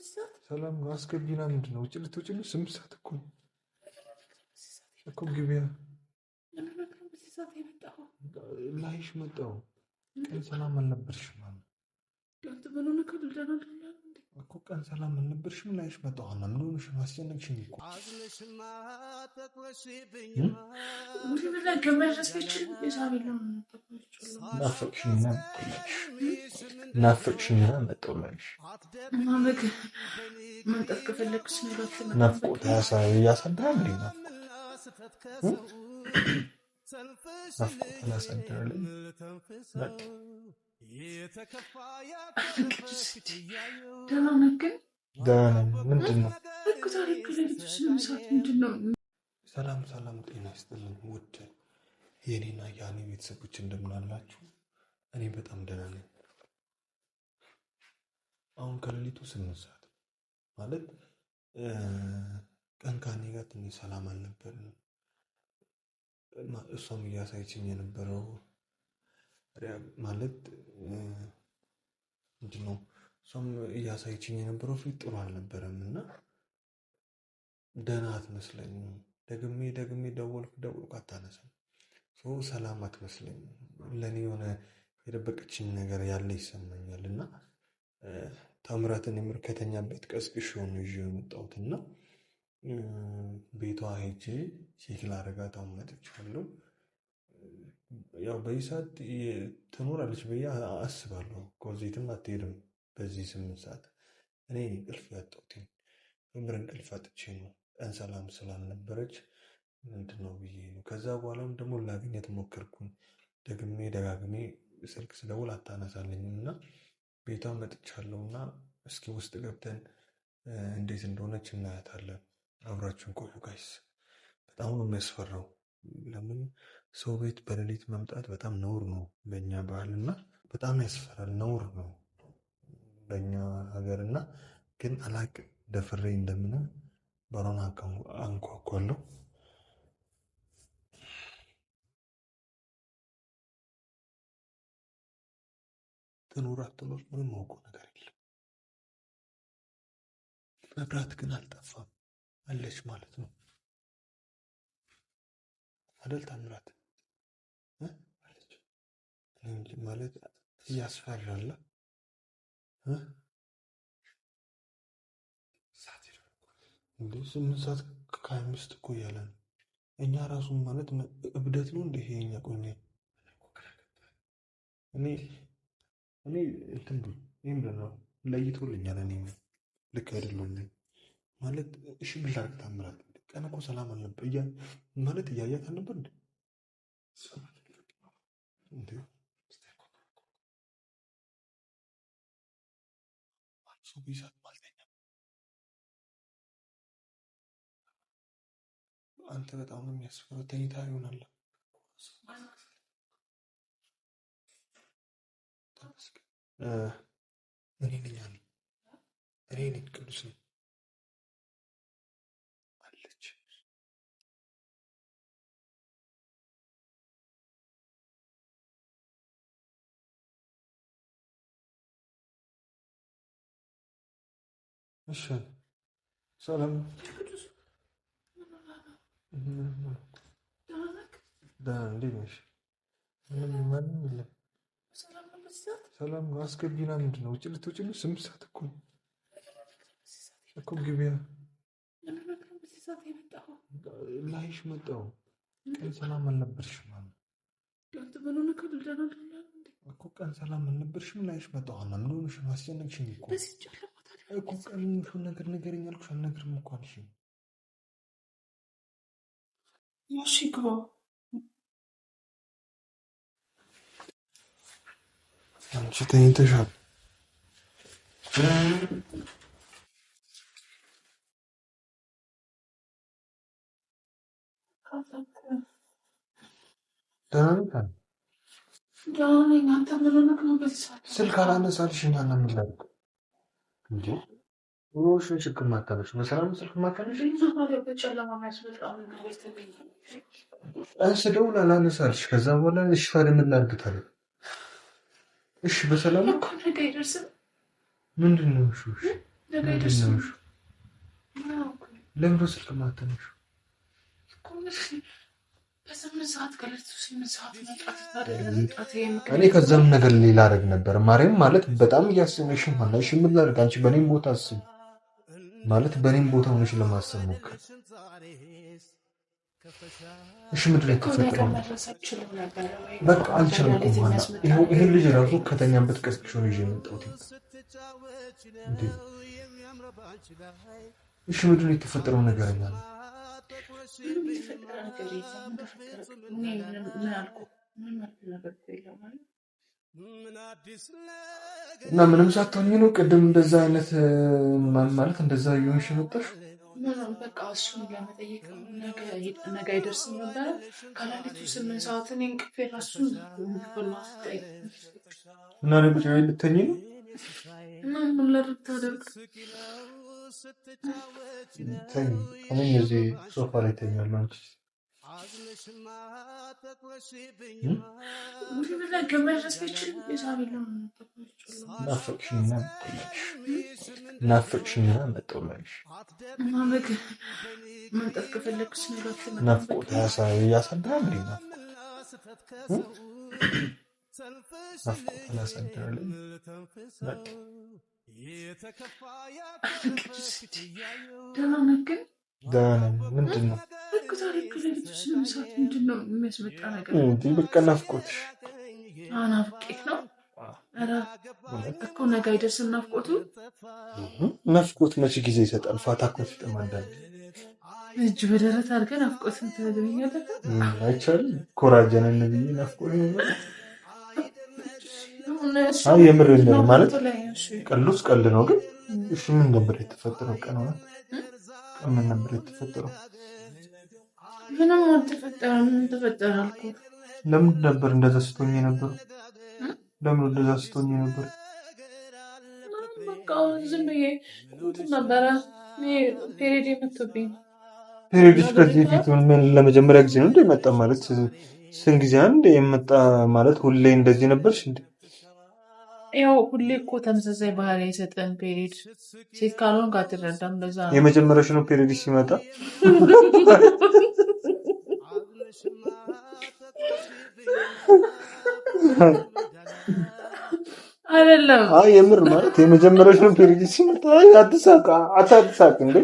ሰላም ነው። አስገቢና ምንድን ነው? ውጭ ልትወጪ ነው? 8 ሰዓት እኮ ነው እኮ ግቢያ ላይሽ መጣሁ። ቀን ሰላም አልነበርሽም እኮ ቀን ሰላም አልነበርሽም። ላይሽ መጣሁ። ሀና ምን ሆነሽ ነው? አስጨነቅሽኝ እኮ። ናፈቅሽኝና መጣሁልሽ። ናፈቅሽኝና መጣሁልሽ። ናፍቆት ያሳድራል እንዴ? ናፍቆት አላሳድራልም። ደህና ነኝ። ምንድን ነው? ሰላም ሰላም፣ ጤና ይስጥልኝ ውድ የኔና የኔ ቤተሰቦች እንደምን አላችሁ? እኔ በጣም ደህና ነኝ። አሁን ከሌሊቱ 8 ሰዓት ማለት ቀን ከኔ ጋር ትንሽ ሰላም አልነበርንም። እሷም እያሳየችኝ የነበረው ማለት ምንድን ነው፣ እሷም እያሳየችኝ የነበረው ፊት ጥሩ አልነበረም እና ደህና አትመስለኝም። ደግሜ ደግሜ ደወልኩ ደወልኩ አታነሳም። ሰላም አትመስለኝም። ለእኔ የሆነ የደበቀችኝ ነገር ያለ ይሰማኛል እና ታምራትን የምር ከተኛበት ቀስቅሼው ነው ይዤው የመጣሁት እና ቤቷ ሄጄ check ላደርጋት አሁን መጥቻለሁ። ያው በዚህ ሰዓት ትኖራለች ብዬ አስባለሁ። ከዚህም አትሄድም በዚህ 8 ሰዓት። እኔ እንቅልፍ ያጣሁት የምር እንቅልፍ አጥቼ ነው። ቀን ሰላም ስላልነበረች ምንድን ነው ብዬ ነው። ከዛ በኋላም ደግሞ ላግኘት ሞከርኩኝ። ደግሜ ደጋግሜ ስልክ ስደውል አታነሳልኝም እና ቤቷ መጥቻለሁ እና እስኪ ውስጥ ገብተን እንዴት እንደሆነች እናያታለን። አብራችሁን ቆዩ guys። በጣም ነው የሚያስፈራው። ለምን ሰው ቤት በሌሊት መምጣት በጣም ነውር ነው በእኛ ባህል እና በጣም ያስፈራል። ነውር ነው በእኛ ሀገር እና ግን አላቅም ደፍሬ እንደምንም በሩን አንኳኳለሁ። ትኑር አትኑር ምንም አውቀው ነገር የለም። መብራት ግን አልጠፋም አለች ማለት ነው አደል ታምራት? አለች ማለት እያስፈራል። እንዴ 8 ሰዓት ከ25 እኮ እያለ ነው። እኛ ራሱ ማለት እብደት ነው እንደ ይሄ እኛ ቆይ እኔ እኔ እንትን ይሄን ነው ለይቶልኛል። እኔ ልክ አይደለም ማለት እሺ ምን ላድርግ ታምራት? ቀን እኮ ሰላም አልነበር እያ ማለት እያያት አልነበር እንዴ? እንዴ ሰው ቢሳት አልተኛም። አንተ በጣም ነው የሚያስፈራው። ተኝታ ይሆናል። እኔ ነኝ እኔ ነኝ ቅዱስ ነኝ አለች። እሺ ሰላም ደህና እንዴት ነሽ? ምንም ማንም የለም። ሰላም ነው። አስገቢና ምንድን ነው? ውጭ ልትወጪ ነው? 8 ሰዓት እኮ ነው እኮ ግቢያ ላይሽ መጣሁ። ቀን ሰላም አልነበርሽም እኮ ቀን ሰላም አልነበርሽም። ላይሽ መጣሁ። ሀና ምን ሆነሽ ነው? አስጨነቅሽኝ እኮ እኮ ቀን የሆንሽውን ነገር ንገረኝ አልኩሽ። አልነግርም እኮ አልሽኝ። እሺ ግባ። አንቺ ተኝተሻል። ደህና ነሽ? ደህና ነኝ። አንተ ምን ሆነህ ነው በዚህ ሰዓት? ስልክ አላነሳልሽኝ። ሀና ምን ላድርግ እንዴ? ሆኖሽ ስልክ የማታነሺው? በሰላም ስልክ የማታነሺው? በጨለማ የሚያስመጣው ቀን ስደውል አላነሳልሽ። ከዛ በኋላ እሺ ታዲያ ምን ላድርግ ታዲያ? እሺ በሰላም እኮ ነገ አይደርስም። ምንድን ነው? እሺ እሺ ነገ አይደርስም። ለምንድን ነው ስልክ የማታነሺው? በ8 ሰዓት ከሌሊቱ 8 ሰዓት መምጣት። እኔ ከዛም ነገር ሌላ አደርግ ነበር። ማርያም ማለት በጣም እያሰብሽ ሆነ። እሺ ምን ላድርግ? አንቺ በእኔም ቦታ አስቢ ማለት በእኔም ቦታ ሆነሽ ለማሰብ ሞክር። እሺ ምንድን ነው የተፈጠረው? በቃ አልቻልኩም። ሀና ይሄን ልጅ ራሱ ከተኛበት ቀስቅሼ ነው ይዤ የመጣሁት። እሺ ምንድን ነው የተፈጠረው ነገር? ምንም የተፈጠረ ነገር የለም። ምን ተፈጠረ? እኔ ምን አልኩህ? ምንም ያልኩህ ነገር እኮ የለም ማለት። እና ምንም ሳትሆኚ ነው ቅድም እንደዛ አይነት ማለት እንደዛ እየሆንሽ የመጣሽው? ምንም በቃ እሱን ለመጠየቅ ነገ አይደርስም ነበረ። ከሌሊቱ 8 ሰዓት እኔ እንቅልፌ እራሱ እና እኔ ቁጭ ብዬ ልተኝ ነው? እና ምን ላድርግ ታደርግ? ተኝ። እኔም እዚህ ሶፋ ላይ ተኛለሁ። አንቺ ናፈቅሽኝና መጣሁልሽ። ናፈቅሽኝና መጣሁልሽ። መምጣት ከፈለግስ ነገ አትመጣም? ናፍቆት ያሳድራል እንዴ? ናፍቆት አላሳድራልም። በቃ ደህና ነህ ግን? ደህና ነኝ። ምንድን ነው እኮ ታዲያ ከሌሊቱ 8 ሰዓት ምንድን ነው የሚያስመጣ ነገር? እንዲህ በቃ ናፍቆትሽ። ናፍቄት ነው? ኧረ እኮ ነገ አይደርስም ናፍቆቱ። ናፍቆት መቼ ጊዜ ይሰጣል? ፋታ እኮ አይሰጥም። አንዳንዴ እጅ በደረት አድርገህ ናፍቆትን ትነግረኛለህ? አይቻልም። ኮራጀንን ብዬ ናፍቆት የምር ማለት ቀልዱስ ቀልድ ነው፣ ግን እሺ ምን ነበር የተፈጠረው? ቀን ሆነ ቀን ምን ነበር የተፈጠረው? ምንም አልተፈጠረም። ምን ተፈጠረ አልኩህ። ለምን ነበር እንደዛ ስትሆኝ የነበረው? ለምን እንደዛ ስትሆኝ የነበረው? በቃ ዝም ብዬ እንትን ነበረ period የመቶብኝ። Period ሽ ከዚህ በፊት ምን ለመጀመሪያ ጊዜ ነው እንደ መጣ ማለት ስንት ጊዜ አንድ የመጣ ማለት ሁሌ እንደዚህ ነበርሽ እንዴ? ያው ሁሌ እኮ ተመሳሳይ ባህሪ አይሰጥም period። ሴት ካልሆንክ አትረዳም። ለዛ ነው። የመጀመሪያሽ ነው period ሲመጣ? አይደለም። አይ የምር ማለት የመጀመሪያሽ ነው period ሲመጣ? አይ አትሳቅ፣ አትሳቅ እንዴ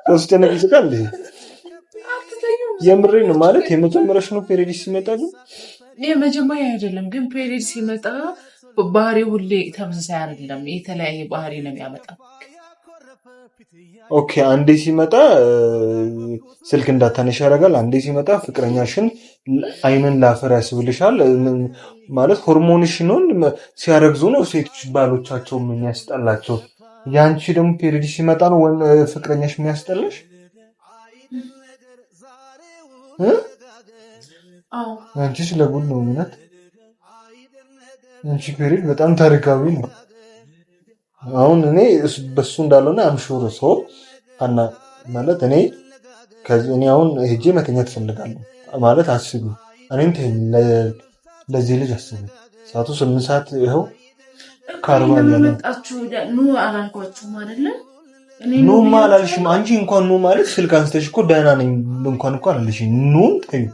ሰው ሲጨነቅ ይስቃል እንዴ? የምሬ ነው ማለት የመጀመሪያሽ ነው period ሲመጣ ግን? የመጀመሪያ አይደለም፣ ግን period ሲመጣ ባህሪ ሁሌ ተመሳሳይ አይደለም። የተለያየ ባህሪ ነው የሚያመጣው። Okay፣ አንዴ ሲመጣ ስልክ እንዳታነሽ ያደርጋል። አንዴ ሲመጣ ፍቅረኛሽን አይንን ላፈር ያስብልሻል። ማለት ሆርሞንሽን ሲያረግዙ ነው ሴቶች ባሎቻቸው የሚያስጠላቸው። የአንቺ ደግሞ period ሲመጣ ነው ወይም ፍቅረኛሽ የሚያስጠላሽ? አንቺ ስለ ጉድ ነው እውነት። አንቺ period በጣም ታሪካዊ ነው። አሁን እኔ በሱ እንዳልሆነ I'm sure ሰው አና ማለት እኔ ከዚህ እኔ አሁን ሄጄ መተኛት እፈልጋለሁ ማለት አስቢ። እኔን ተይኝ፣ ለዚህ ልጅ አስቢ። ሰዓቱ 8 ሰዓት ይኸው ከ40 ለምን መጣችሁ? ኑ አላልኳችሁም አይደለ? ኑማ አላልሽም። አንቺ እንኳን ኑ ማለት ስልክ አንስተሽ እኮ ደህና ነኝ እንኳን እኮ አላለሽም። ኑን ተይው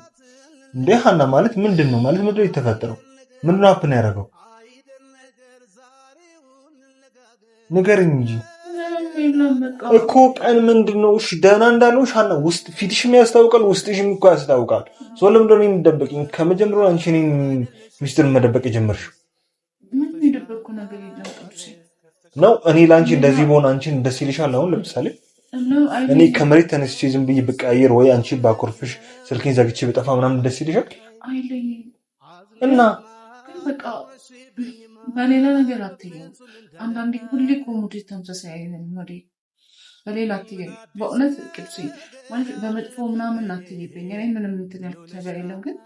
እንዴ ሀና ማለት ምንድን ነው ማለት ምንድን ነው የተፈጠረው? ምንድን ነው happen ያደረገው? ንገሪኝ እንጂ እኮ ቀን ምንድን ነው? እሺ ደህና እንዳልሆንሽ ሀና ውስጥ ፊትሽም ያስታውቃል፣ ውስጥሽም እኮ ያስታውቃል። ሰው ለምንድን ነው የምትደበቂኝ? ከመጀመሪያው አንቺ እኔን ሚስጥር መደበቅ የጀመርሽው ምንም የደበቅኩ ነገር የለም ቅዱሴ። ነው። እኔ ለአንቺ እንደዚህ በሆን አንቺን ደስ ይልሻል? አሁን ለምሳሌ እኔ ከመሬት ተነስቼ ዝም ብዬ ብቀያየር ወይ አንቺ ባኮርፍሽ ስልኬን ዘግቼ ብጠፋ ምናምን ደስ ይልሻል? አይለኝም። እና ግን በቃ በሌላ ነገር አትየው። አንዳንዴ ሁሌ እኮ mood ኤ ተመሳሳይ አይሆንም። mood ኤ በሌላ አትየው። በእውነት ቅዱሴ ማለት በመጥፎ ምናምን አትይብኝ። እኔ ምንም እንትን ያልኩት ነገር የለም። ግን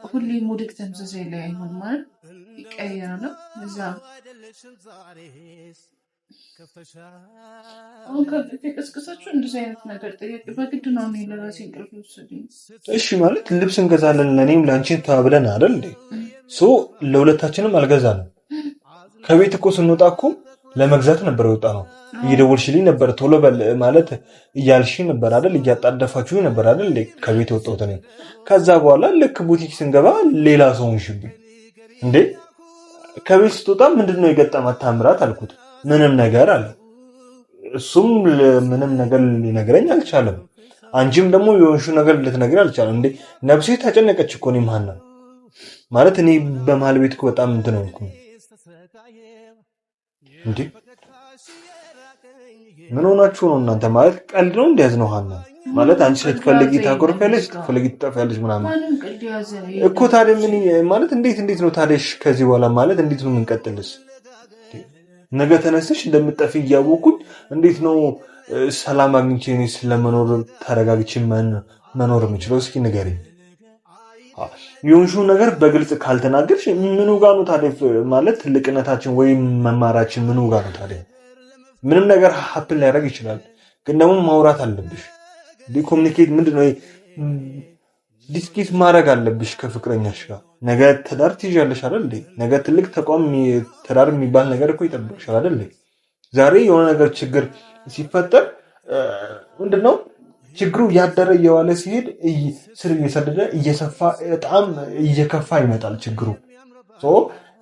ሁሌ mood ክ ተመሳሳይ ላይ አይሆንም ማለት ይቀየራል። እዛ አሁን ከእንቅልፌ ቀስቅሳችሁ እንደዚህ አይነት ነገር ጥያቄ በግድ ነው እኔ ለራሴ እንቅልፍ የወሰደኝ። እሺ ማለት ልብስ እንገዛለን ለእኔም ለአንቺን ተባብለን አይደል እንዴ? So ለሁለታችንም አልገዛንም። ከቤት እኮ ስንወጣ እኮ ለመግዛት ነበር የወጣ ነው። እየደወልሽልኝ ነበር፣ ቶሎ በል ማለት እያልሽ ነበር አይደል? እያጣደፋችሁ ነበር አይደል? ከቤት የወጣሁት እኔ። ከዛ በኋላ ልክ ቡቲክ ስንገባ ሌላ ሰው ሆንሽብኝ እንዴ። ከቤት ስትወጣ ምንድን ነው የገጠማት ታምራት አልኩት። ምንም ነገር አለ። እሱም ምንም ነገር ሊነግረኝ አልቻለም። አንቺም ደግሞ የሆንሽው ነገር ልትነግሪ አልቻለም። እንዴ ነፍሴ ተጨነቀች እኮ እኔ መሀና ማለት እኔ በመሀል ቤት እኮ በጣም እንትን ሆንኩ። እንዴ ምን ሆናችሁ ነው እናንተ? ማለት ቀልድ ነው እንዲያዝ ነው ሀና ማለት አንቺ ስትፈልጊ ታኮርፊያለሽ፣ ስትፈልጊ ትጠፊያለሽ ምናምን እኮ። ታዲያ ምን ማለት እንዴት እንዴት ነው ታዲያ? ከዚህ በኋላ ማለት እንዴት ነው የምንቀጥልስ? ነገ ተነስተሽ እንደምጠፊ እያወኩኝ እንዴት ነው ሰላም አግኝቼ እኔ ስለመኖር ተረጋግቼ መኖር የምችለው? እስኪ ንገሪኝ። የሆንሽው ነገር በግልጽ ካልተናገርሽ ምኑ ጋ ነው ታዲያ ማለት ትልቅነታችን ወይም መማራችን ምኑ ጋ ነው ታዲያ? ምንም ነገር happen ሊያደርግ ይችላል፣ ግን ደግሞ ማውራት አለብሽ። Communicate ምንድን ነው discuss ማድረግ አለብሽ ከፍቅረኛሽ ጋር። ነገ ትዳር ትይዣለሽ አይደል? ነገ ትልቅ ተቋም ትዳር የሚባል ነገር እኮ ይጠብቅሻል አይደል? ዛሬ የሆነ ነገር ችግር ሲፈጠር ምንድን ነው ችግሩ እያደረ እየዋለ ሲሄድ ስር እየሰደደ እየሰፋ በጣም እየከፋ ይመጣል ችግሩ።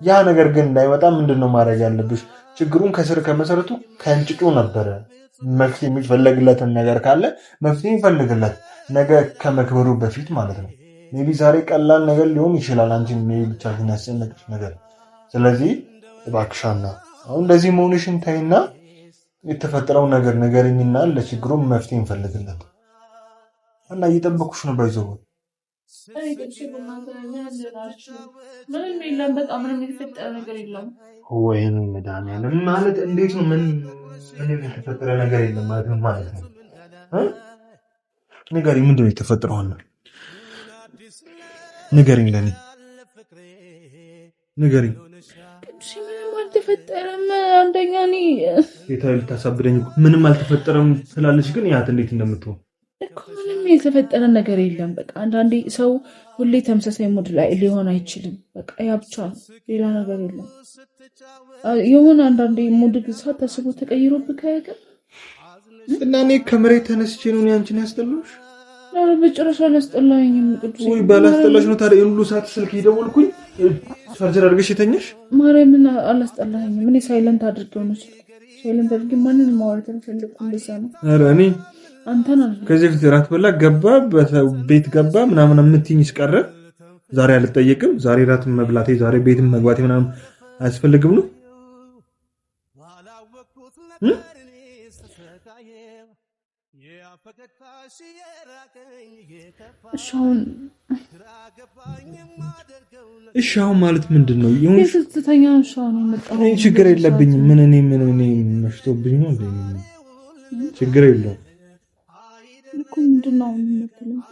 ያ ነገር ግን እንዳይመጣ ምንድን ነው ማድረግ ያለብሽ? ችግሩን ከስር ከመሰረቱ ከእንጭጩ ነበረ መፍትሄ የሚፈለግለትን ነገር ካለ መፍትሄ ይፈልግለት ነገ ከመክበሩ በፊት ማለት ነው። Maybe ዛሬ ቀላል ነገር ሊሆን ይችላል፣ አንቺን maybe ብቻሽን ያስጨነቅሽ ነገር። ስለዚህ እባክሻና አሁን እንደዚህ መሆንሽን ተይና የተፈጠረው ነገር ንገሪኝና ለችግሩ መፍትሄ እንፈልግለት እና እየጠበኩሽ ነው። ባይዘው ምንም የለም፣ በቃ ምንም የተፈጠረ ነገር የለም። ወይም መድኃኒዓለም ማለት እንዴት ነው? ምን ምንም የተፈጠረ ነገር የለም ማለት ነው ማለት ነው። ንገሪኝ፣ ምንድን ነው የተፈጠረው? ንገሪኝ፣ ለእኔ ንገሪኝ። ምንም አልተፈጠረም። አንደኛ እኔ ጌታ ልታሳብደኝ ምንም አልተፈጠረም ትላለች፣ ግን ያት እንዴት እንደምትሆን እኮ ምንም የተፈጠረ ነገር የለም። በቃ አንዳንዴ ሰው ሁሌ ተመሳሳይ mood ላይ ሊሆን አይችልም። በቃ ያ ብቻ ነው፣ ሌላ ነገር የለም። የሆነ አንዳንዴ mood ሳታስበው ተቀይሮብህ አያውቅም? እና እኔ ከመሬት ተነስቼ ነው አንቺን ያስጠላሁሽ? ኧረ በጭራሽ አላስጠላኸኝም ቅዱሴ። ወይ ባላስጠላሽ ነው ታዲያ ሁሉ ሰዓት ስልክ እየደወልኩኝ ቻርጀር አድርገሽ የተኛሽ? ማርያምን አላስጠላኸኝም። እኔ silent አድርጌው ነው ስልኩ፣ silent አድርጌ ማንንም ማውራት አልፈለኩም። በዛ ነው። ኧረ እኔ አንተን አለ ከዚህ በፊት እራት በላ ገባ ቤት ገባ ምናምን የምትይኝ ቀረ። ዛሬ አልጠየቅም። ዛሬ እራት መብላቴ ዛሬ ቤትም መግባቴ ምናምን አያስፈልግም ነው? እሺ አሁን ማለት ምንድን ነው? ችግር የለብኝም። ምን እኔ ምን እኔ መሽቶብኝ ነው? ችግር የለውም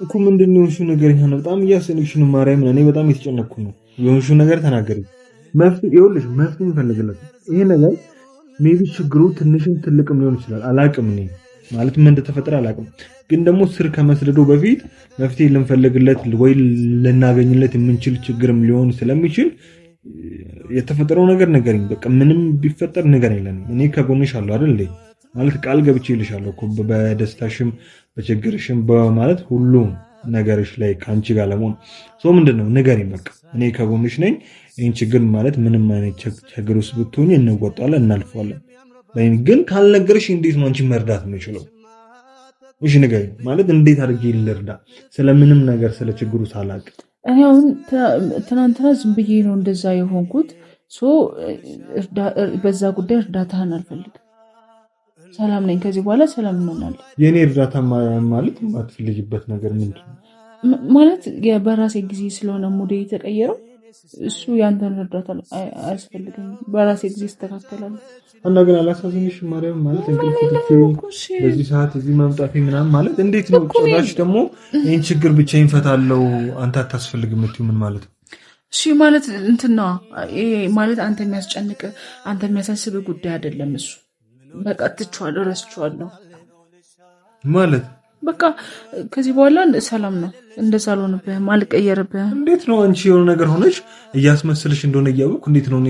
እኮ ምንድን ነው የሆንሽው ነገር? ነው በጣም እያስጨነቅሽ ነው ማርያምን። እኔ በጣም እየተጨነቅኩ ነው። የሆንሽው ነገር ተናገሪ። መፍትሄ ይኸውልሽ፣ መፍትሄ እንፈልግለት። ይሄ ነገር maybe ችግሩ ትንሽም ትልቅም ሊሆን ይችላል፣ አላቅም። እኔ ማለት ምን እንደተፈጠረ አላቅም፣ ግን ደግሞ ስር ከመስደዱ በፊት መፍትሄ ልንፈልግለት ወይ ልናገኝለት የምንችል ችግርም ሊሆን ስለሚችል የተፈጠረው ነገር ንገሪኝ። በቃ ምንም ቢፈጠር ንገሪኝ። ለኔ እኔ ከጎንሽ አለሁ አይደል? ማለት ቃል ገብቼልሻለሁ እኮ በደስታሽም በችግርሽም በማለት ሁሉም ነገርሽ ላይ ከአንቺ ጋር ለመሆን ሰው ምንድን ነው ንገሪኝ። በቃ እኔ ከጎንሽ ነኝ። ይህን ችግር ማለት ምንም አይነት ችግር ውስጥ ብትሆኝ እንወጣለን፣ እናልፈዋለን። ግን ካልነገርሽ እንዴት ነው አንቺን መርዳት የምችለው? እሺ ንገሪኝ። ማለት እንዴት አድርጌ ልርዳ? ስለምንም ነገር ስለ ችግሩ ሳላቅ እኔ አሁን ትናንትና ዝም ብዬ ነው እንደዛ የሆንኩት። በዛ ጉዳይ እርዳታህን አልፈልግም። ሰላም ነኝ። ከዚህ በኋላ ሰላም እንሆናለን። የእኔ እርዳታ ማለት የማትፈልጊበት ነገር ምንድን ነው? ማለት በራሴ ጊዜ ስለሆነ ሙዴ የተቀየረው እሱ ያንተን እርዳታ አያስፈልገኝም። በራሴ ጊዜ ይስተካከላል። እና ግን አላሳዝንሽ ማርያም ማለት እንቅልፍ ትቼ በዚህ ሰዓት እዚህ መምጣቴ ምናምን ማለት እንዴት ነው? ጭራሽ ደግሞ ይህን ችግር ብቻዬን እፈታለሁ አንተ አታስፈልግም የምትይው ምን ማለት ነው? እሺ ማለት እንትን ነዋ ማለት አንተ የሚያስጨንቅ አንተ የሚያሳስብ ጉዳይ አይደለም እሱ። በቃ ትቼዋለሁ፣ ረስቼዋለሁ ማለት በቃ ከዚህ በኋላ ሰላም ነው። እንደዛ አልሆንብህም፣ አልቀየርብህም። እንዴት ነው አንቺ የሆነ ነገር ሆነሽ እያስመሰልሽ እንደሆነ እያወቅሁ እንዴት ነው እኔ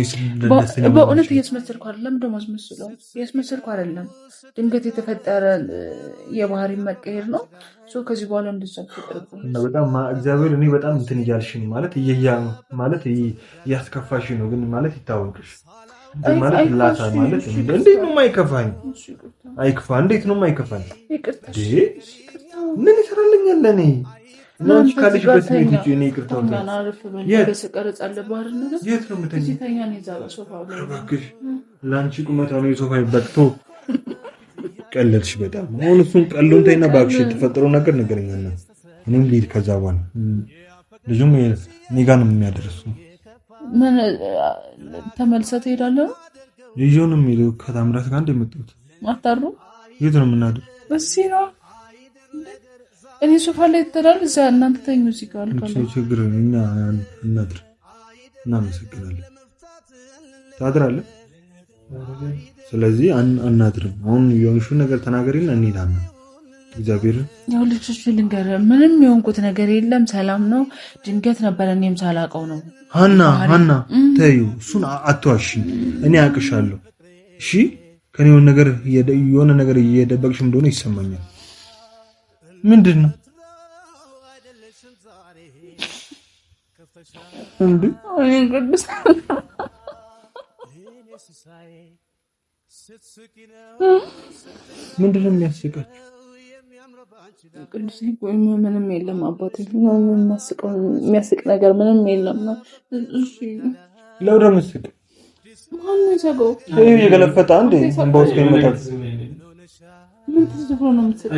ደስተኛ? በእውነት እያስመሰልኩ አይደለም። ደግሞ አስመስለው እያስመሰልኩ አይደለም። ድንገት የተፈጠረ የባህሪ መቀየር ነው። ከዚህ በኋላ እንደዛ አልፈጠርብህም። እና በጣም እግዚአብሔር እኔ በጣም እንትን እያልሽ ነው ማለት ማለት እያስከፋሽ ነው፣ ግን ማለት ይታወቅሽ ማለት ላታ ማለት እንዴት ነው የማይከፋኝ? አይክፋ። እንዴት ነው የማይከፋኝ? ምን ይሰራልኛል ለእኔ? አንቺ ካለሽበት ቤት ውጪ እኔ ይቅርታ የት ነው የምተኛው? እባክሽ ለአንቺ ቁመት አሁን የሶፋ ይበቅቶ ቀለልሽ በጣም። አሁን እሱን ቀሉን ተይና እባክሽ የተፈጠረው ነገር ንገረኝና እኔም ልሂድ። ከዛ በኋላ ልጁም እኔ ጋር ነው የሚያደርሱ። ምን ተመልሰህ ትሄዳለህ? ይዤው ነው የሚሄደው። ከታምራት ጋር እንደመጣሁት አታሩ የት ነው የምናድር? እዚህ ነው። እኔ ሶፋ ላይ ትተዳል፣ እዛ እናንተ ተኙ። እዚህ ጋር ችግር እኛ እናድር። እናመሰግናለን። ታድራለህ። ስለዚህ አናድርም። አሁን የሆንሽውን ነገር ተናገሪና እንሄዳለን። እግዚአብሔር ያው ልጆች ልንገርህ፣ ምንም የሆንኩት ነገር የለም፣ ሰላም ነው። ድንገት ነበረ፣ እኔም ሳላውቀው ነው። ሀና ሀና ተይው፣ እሱን አትዋሺ። እኔ አውቅሻለሁ። እሺ ከኔ የሆነ ነገር እየደበቅሽ እንደሆነ ይሰማኛል። ምንድን ነው እንዴ? ምንድን ነው የሚያስቃችሁ? ቅዱስ ምንም የለም አባቴ፣ የሚያስቅ ነገር ምንም የለም። ለውደ ምስቅ ማነው የሳቀው? ይሄ የገለፈጣ እንዴ እንባው እስከሚመጣ ምን ትዝ ብሎ ነው የምትስቀው?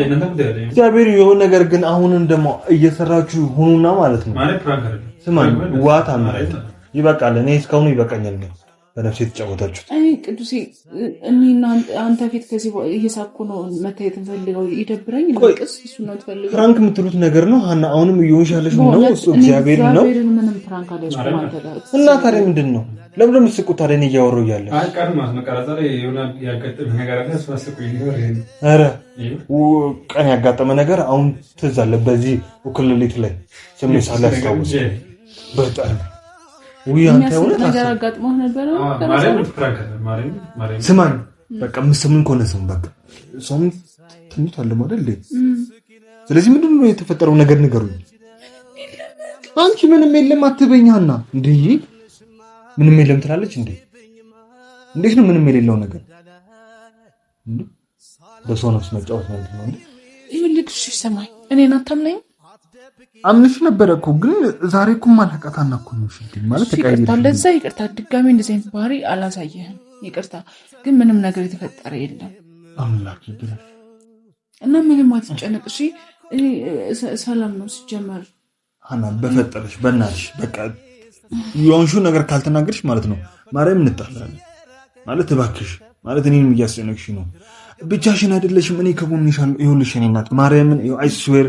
እግዚአብሔር የሆነ ነገር ግን አሁንም ደግሞ እየሰራችሁ ሁኑና ማለት ነው። ስማኝ ዋታ ይበቃል። እኔ እስካሁኑ ይበቃኛል ነው በነፍሴ የተጫወታችሁት። እኔ ቅዱሴ እኔና አንተ ፊት ከዚህ እየሳኩ ነው መታየት እንፈልገው። ይደብረኝ ልቅስ እሱ ነው ትፈልገው። prank የምትሉት ነገር ነው ሀና። አሁንም እየሆንሽ ያለሽ ነው እሱ እግዚአብሔር ነው። ምንም prank አልያዝኩም አንተ ጋር እና ታዲያ ምንድን ነው? ለምን ነው የምትስቁት ታዲያ? እኔ እያወራሁ እያለ ኧረ ቀን ያጋጠመ ነገር አሁን ትዝ አለ። በዚህ እኩለ ሌሊት ላይ ስሜት ሳላስታውስ በጣም ነገር አጋጥሞህ ነበረ? ስማኝ በቃ የምትሰሙኝ ከሆነ ስሙ። በቃ ሰውም ተኝቷል አይደል? ስለዚህ ምንድን ነው የተፈጠረው ነገር ንገሩኝ። አንቺ ምንም የለም አትበኛና እንዴ ምንም የለም ትላለች እንዴ? እንዴት ነው ምንም የሌለው ነገር? በሰው ነፍስ መጫወት ማለት ነው እንዴ? ይኸውልህ፣ እሺ ስማኝ፣ እኔን አታምነኝም? አምንሽ ነበረ እኮ ግን ዛሬ እኮ ማላውቃት እኮ ነው። እሺ ማለት ይቅርታ፣ ለዛ ይቅርታ። ድጋሚ እንደዚህ አይነት ባህሪ አላሳየህም። ይቅርታ፣ ግን ምንም ነገር የተፈጠረ የለም። አምላክ ይድረስ እና ምንም አትጨነቅ እሺ። ሰላም ነው ሲጀመር። ሀና በፈጠረሽ በእናትሽ በቃ የሆንሽውን ነገር ካልተናገርሽ ማለት ነው ማርያም እንጣላለን ማለት እባክሽ፣ ማለት እኔንም እያስጨነቅሽ ነው። ብቻሽን አይደለሽም፣ እኔ ከጎንሽ አለሁ። ይኸውልሽ እኔ እናት ማርያምን I swear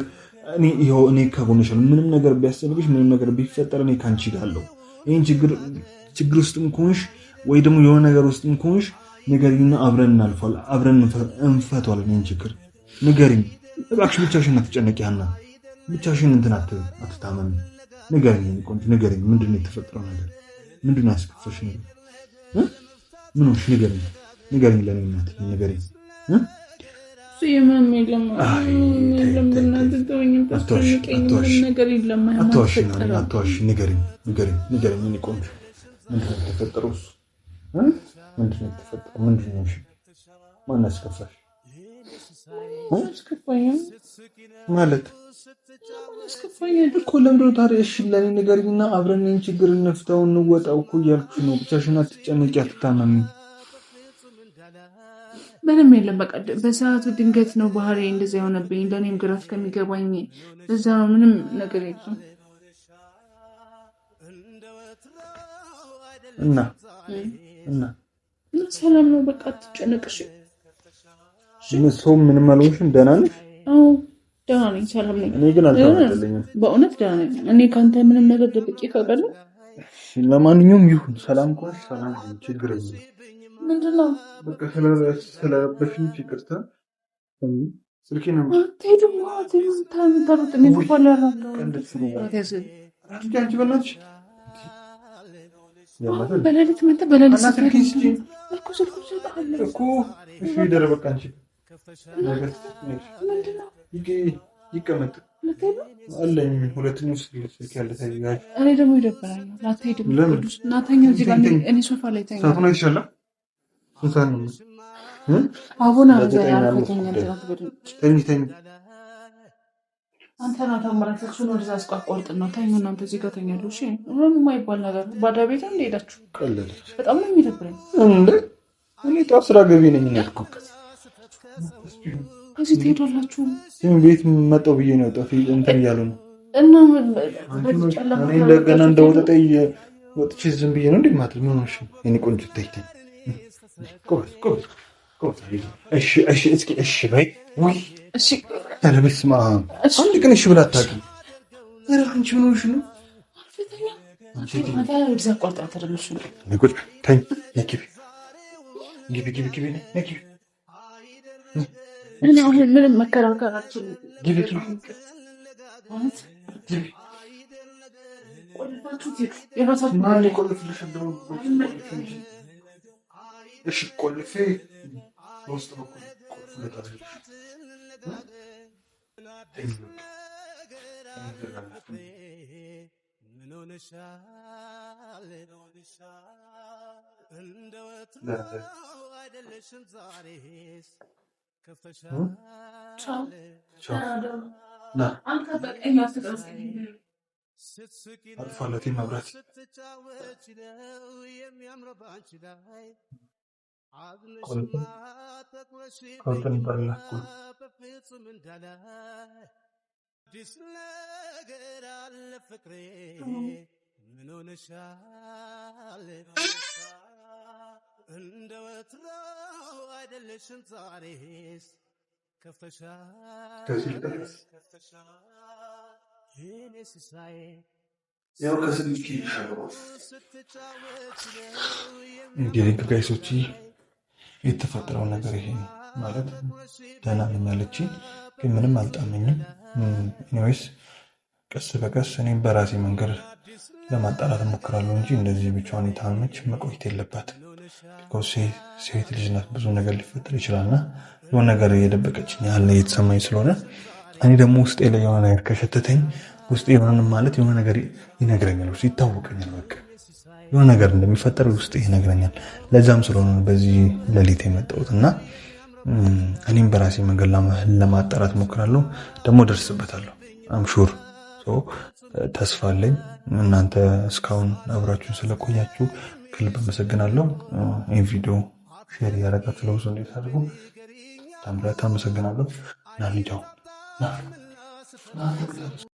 እኔ ይኸው እኔ ከጎንሽ አለሁ። ምንም ነገር ቢያስጨንቅሽ፣ ምንም ነገር ቢፈጠር እኔ ከአንቺ ጋር አለሁ። ይህን ችግር ውስጥም ከሆንሽ ወይ ደግሞ የሆነ ነገር ውስጥም ከሆንሽ ንገሪኝና አብረን እናልፈዋለን፣ አብረን እንፈተዋለን። ይህን ችግር ንገሪኝ እባክሽ። ብቻሽን አትጨነቂ ሀና፣ ብቻሽን እንትን አትታመሚ። ንገሪኝ ቆንጆ ንገሪኝ። ምንድን ነው የተፈጠረው ነገር? ምንድን ነው ያስከፋሽ ነገር? ምን ሆንሽ? ንገሪኝ፣ ንገሪኝ፣ ለእኔ እናት ንገሪኝ። ምንም የለም፣ ነገር የለም። አትዋሽ፣ ንገሪኝ፣ ንገሪኝ፣ ንገሪኝ። እኔ ቆንጆ ምንድን ነው የተፈጠረው? እሱ ምንድን ነው የተፈጠረው? ምንድን ነው? ማን ያስከፋሽ? ማለት እኮ ለምንድን ነው ታዲያ? እሺ ለእኔ ንገሪኝና አብረን ይህን ችግር እንፍታው እንወጣው እኮ እያልኩሽ ነው። ብቻሽን አትጨነቂ፣ አትታመሚ። ምንም የለም። በቃ በሰዓቱ ድንገት ነው ባህሪ እንደዛ የሆነብኝ። ለእኔም ግራ እስከሚገባኝ በዛ ነው። ምንም ነገር የለም። እና እና ሰላም ነው። በቃ አትጨነቅ እሺ። ሰው ምንም አልሆንሽም? ደህና ነሽ? አዎ ደህና ነኝ፣ ሰላም ነኝ። እኔ ግን አልተዋጠልኝም። በእውነት ደህና ነኝ። እኔ ከአንተ ምንም ነገር ደብቄ ታውቃለህ? ለማንኛውም ይሁን፣ ሰላም ከሆንሽ ሰላም፣ ችግር የለም። ምንድን ነው? በቃ ስለረበሽኝ ይቅርታ። ስልኬን አምጪ። አትሄድም። ታሩጥ እኔ ውይ፣ ሶፋ ላይ አራለሁ። ቀልድ አንቺ አንቺ በእናትሽ አሁን በሌሊት መተህ በሌሊት እና ስልኬን ስጪኝ እኮ ስልኩን እሰጥሃለሁ። እኮ። እሺ ይደር በቃ አንቺ ነገር ምንድን ነው ይቀመጥ ልትሄድ ነው? አለኝ ሁለተኛው ስልክ ያለ ታያጅ። እኔ ደግሞ ይደብረኛል። አትሄድም። ለምን? ቅዱስ እና ተኛ እዚህ ጋር። ተኝ፣ ተኝ። እኔ ሶፋ ላይ ተኛ። ሰዓቱን አይተሻል? ስንት ሰዓት ነው? እ? አቡነ ለዘጠኝ አምስት አርፈተኛ ጉዳይ። ተኝ ተኝ። አንተ ና ታምራት እሱን ወደዛ አስቋቆርጥ ነው። ተኙ እናንተ እዚህ ጋር ተኛሉ። እሺ ምንም የማይባል ነገር ባዳ ቤት እንደሄዳችሁ ቀለለች በጣም ነው የሚደብረኝ። እንዴ? እኔ ጠዋት ስራ ገቢ ነኝ እኮ። እዚህ ትሄዳላችሁ ቤት መጣሁ ብዬ ነው የወጣሁት። እንትን እያሉ ነው እና በዚህ ጨለማ እኔ እንደገና እንደወጠጠ ወጥቼ ዝም ብዬ ነው እንዴ ማድረግ? ምን ሆነሽ ነው? የእኔ ቆንጆ ተይ ተይ። ጎበዝ ጎበዝ ጎበዝ። እሺ እሺ እስኪ እሺ በይ። ውይ እሺ ኧረ በስመ አብ አንድ ቀን እሺ ብላ አታውቅም። ኧረ አንቺ ምን ሆነሽ ነው? ተኛ። አንተ ወደዛ አቋርጥ አትደምሱ። ነይ ቁጭ በይ። ተኝ። ነይ ግቢ ግቢ ግቢ ግቢ ነይ ነይ ግቢ እኔ አሁን ምንም መከራከር አልችልም። ግቢ ግቢ ማለት ግቢ። ቆልፋችሁ ትሄዱ የራሳችሁ ማን ይቆልፍልሽ? እንደው ቆልፌ እንጂ። እሺ ቆልፌ በውስጥ በኩል ቆልፍለታለሁ። ተኝ በቃ። ቻው። ቻው። ና። አንተ በቀኝ አትቅረጽ። አጥፋለት መብራት። ቆልፈን ይባላል እኮ። ከዚህ ልጠቅስ ያው ከስልክ ይሻላል። እንግዲህ guys ኦች የተፈጠረው ነገር ይሄ ነው። ማለት ደህና ነኝ አለችኝ፣ ግን ምንም አልጣመኝም። Anyways ቀስ በቀስ እኔም በራሴ መንገድ ለማጣራት እሞክራለሁ እንጂ እንደዚህ ብቻዋን የታመመች መቆየት የለባትም። Because ሴት ልጅ ናት፣ ብዙ ነገር ሊፈጠር ይችላል እና የሆነ ነገር እየደበቀችኝ ያለ እየተሰማኝ ስለሆነ እኔ ደግሞ ውስጤ ላይ የሆነ ነገር ከሸተተኝ ውስጤ የሆነ ማለት የሆነ ነገር ይነግረኛል፣ ውስጤ ይታወቀኛል። በቃ የሆነ ነገር እንደሚፈጠር ውስጤ ይነግረኛል። ለዛም ስለሆነ ነው በዚህ ሌሊት የመጣሁት እና እኔም በራሴ መንገድ ለማጣራት እሞክራለሁ። ደግሞ ደርስበታለሁ። I'm sure ተስፋ አለኝ። እናንተ እስካሁን አብራችሁን ስለቆያችሁ ከልብ አመሰግናለሁ። ይህ ቪዲዮ share እያደረጋችሁ ለብዙ እንዴት አድርጉ። ታምራት አመሰግናለሁ። ና እንሂድ አሁን። ና ና።